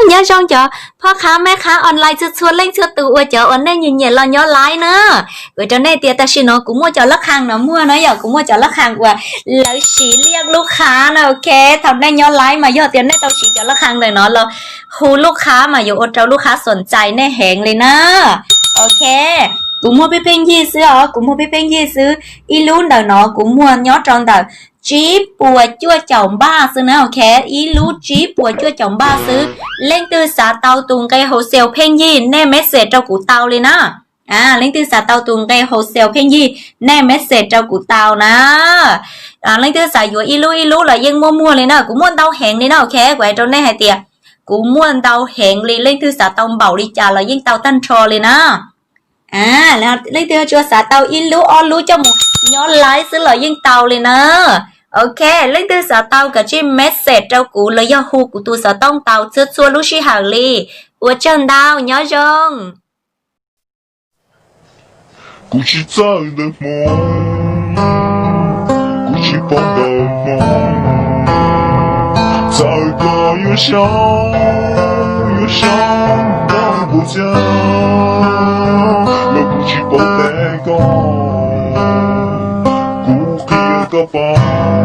Nyob zoo cov phob qhab meb qhab online txhua txhua leej txhua tus uas cov uas nej nyiam nyiam los nyob laiv na. Ua rau nej tias tam sim no kuv muaj cov lab khas no muaj na yom, kuv muaj cov lab khas uas lawv siv liaj lub khab na, ok. Thaum nej nyob laiv mas yog tias nej tau siv cov lab khas ntawm no los hu lub khab mas yuav ua rau lub khab xom txais nej heev li na. Ok, kuv muaj pheej pheej yig xwb os, kuv muaj pheej pheej yig xwb. Ib lub ntawm no kuv muag nyob rau ntawm tsib puas cuaj caum npaj xwb na, ok. Ib lub tsib puas cuaj caum npaj xwb. Leej twg xav tau tus nqe wholesale pheej yig nej message rau kuv tau li na. Leej twg xav tau tus nqe wholesale pheej yig nej message rau kuv tau na. Leej twg xav yuav ib lub ib lub los yeej muaj muag li na, kuv muaj ntau heev li na, ok. Kuv hais rau nej hais tias kuv muaj ntau heev li, leej twg xav tau npaum li cas los yeej tau tag nrho li na. Leej twg tsuas xav tau ib lub ob lub coj mus nyob laiv xwb los yeej tau li na. Ok, leej twg xav tau kav tsij message rau kuv los yog hu kuv tus xov tooj tau txhua txhua lub sij hawm li. Ua tsaug ntau, nyob zoo. Kuv tsis txawj ntawv Hmoob, kuv tsis paub ntawv Hmoob. Txawm koj yuav xyov, yuav xyov ntau npaum cas, los kuv tsis paub teb koj, kuv qhia koj paub.